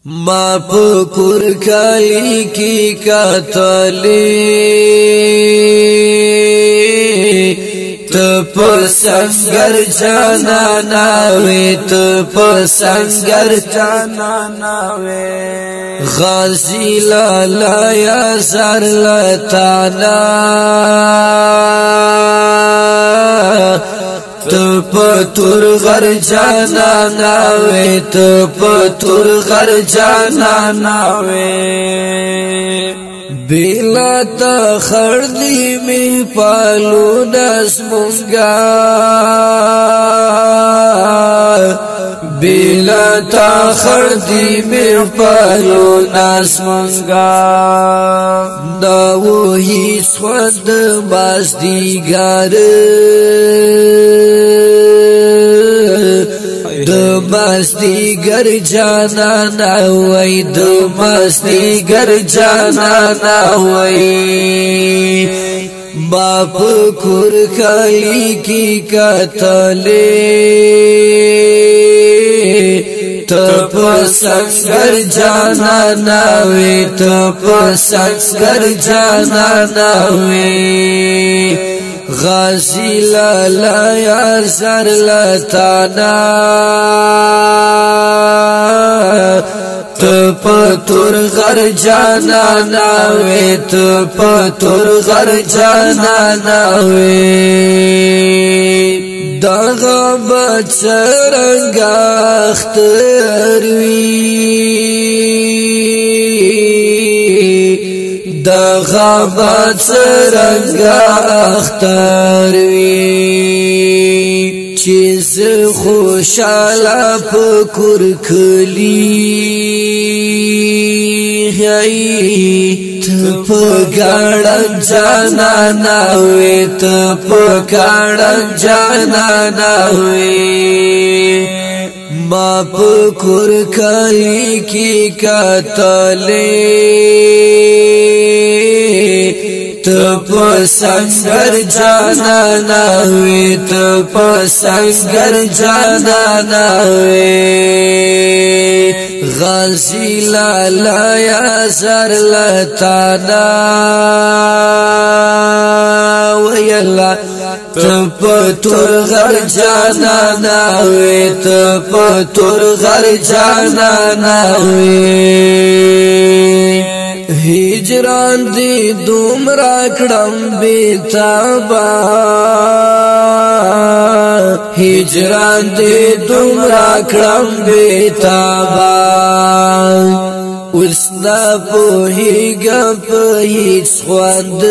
ما په کور کلی کی کتلی، ته په سنگر جانانا وې، ته په سنگر جانانا وې. غازی لالا یا زر لتانا، ته په تور غر جانانا وې، ته په تور غر جانانا وې. بیلا تا خړ دی می پالو نسمونګا، بیلا تا خړ دی می پالو نسمونګا. دا وਹੀ سوند باز دیګار، د مازدیګر جانانا وای، د مازدیګر جانانا وای. ما په کور کلی کی کتلې، ته په سنگر جانانا وې، ته په سنگر جانانا وې. غازی لالا یا زر لتانا، ته په تور غر جانانا وې، ته په تور غر جانانا وې. دغه بچرنګ اختر وی، دغه بچرنګ اختر وی، چې زه خوشاله په کور کلی ته په ګاړن جانانا وې، ته په ګاړن جانانا وې. ما په کور کلی کی کتلې، ته په سنگر جانانا وې، ته په سنگر جانانا وې. غازی لالا یا زر لتانا ویلا، ته په تور غر جانانا وې، ته په تور غر جانانا وې. هجران دی دومره کړم بیتابا، هجران دی دومره کړم بیتابا. اوس نه پوهېږم په هیڅ خوند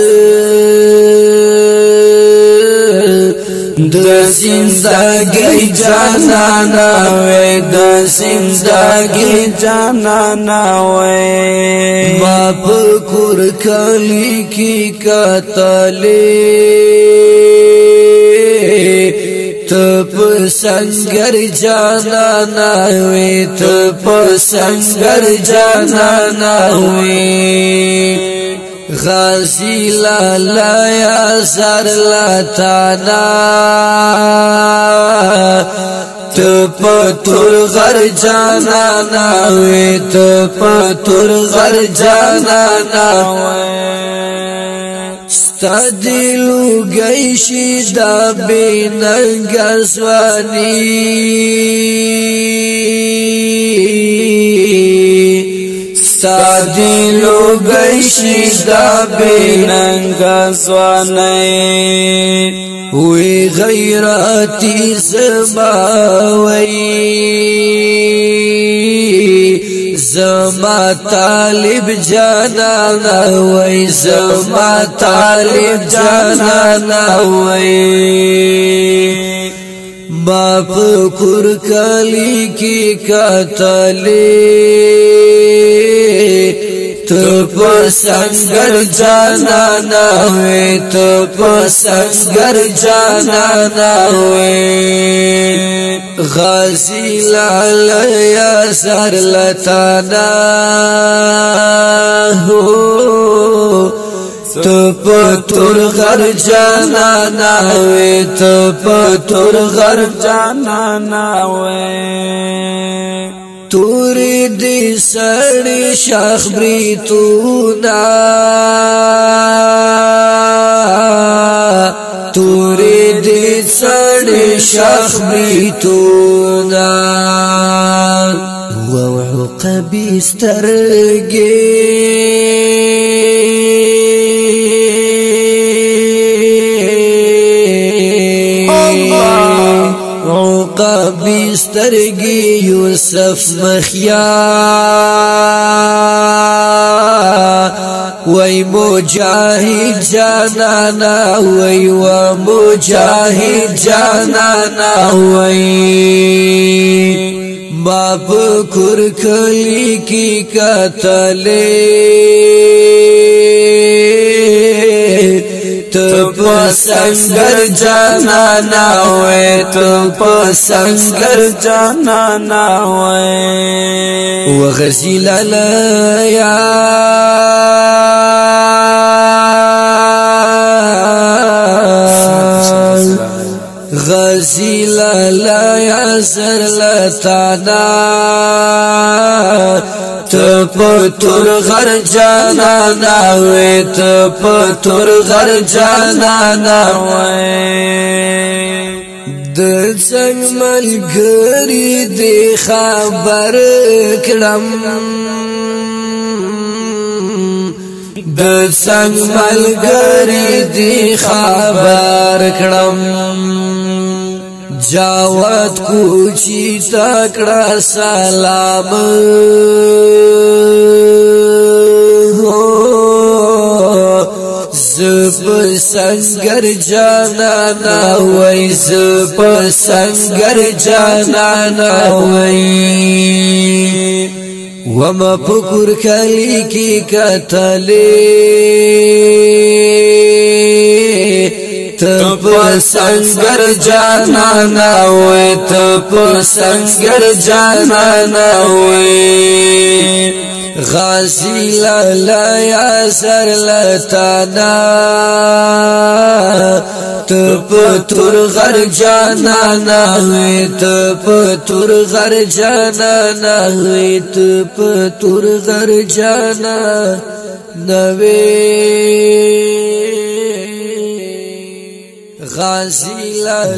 د زندګۍ جانانا وې، د زندګۍ جانانا وې. ما په کور کلی کی کتلې، ته په سنگر جانانا وې، ته په سنگر جانانا وې. غازی لالا یا زر لتانا، ته په تور غر جانانا وې، ته په تور غر جانانا وې. ستا دی لوګی شي دا بې ننګه ځواني، ستا دی لوګی شي دا بې ننګه ځواني. وی غیرتی زما وی، زما طالب جانانا وی، زما طالب جانانا وی. ما په کور کلی کی کتلې، ته په سنگر جانانا وې، ته په سنگر جانانا وې. غازی لالا یا زر لتانا، هو ته په تور غر جانانا وې، ته په تور غر جانانا وې. تورې دې سړې شاخ بریتونه، تورې دې سړې شاخ بریتونه. وعقبي سترګې عقبي سترګې یوسف مخیا، وای مجاهد جانانا، وای و مجاهد جانانا، وای ما په کور کلی کې کتلې، ته په سنگر جانانا وې، ته په سنگر جانانا وې. وغزل لیا غزل لا یسر لتانا، ته په تور غر جانانا وې، ته په تور غر جانانا وې. د څنګ ملګری دی خبر کړم، د څنګ ملګری دی خبر کړم. جاوت کوچی تکړه سلام، زپ سنگر جانانا وای، زپ سنگر جانانا وای. وما پکور کلی کی کتلې، ته په سنگر جانانا وې، ته په سنگر جانانا وې. غازی لالا یا سر لتانا، ته په تور غر جانانا وې، ته په تور غر جانانا وې، ته په تور غر جانا نوې.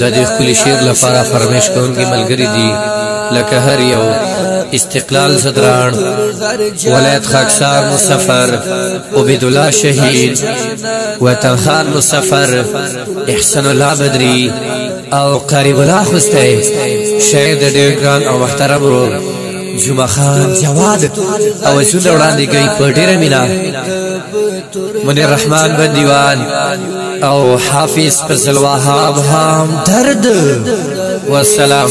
د دې ښکلي شعر لپاره فرمایش کوونکي ملګري دي لکه هر یو استقلال ځدراڼ، ولایت خاکسار مسافر، عبیدالله شهید، وطن خان مسافر، احسان الله بدري او قریب الله خوستی. شعر د ډېر ګران او محترم ورور جمعه خان جواد او زونه وړاندې کوي په ډېره مینه منیر الرحمن بندیوان او حافظ فضل وهاب هم درد. والسلام.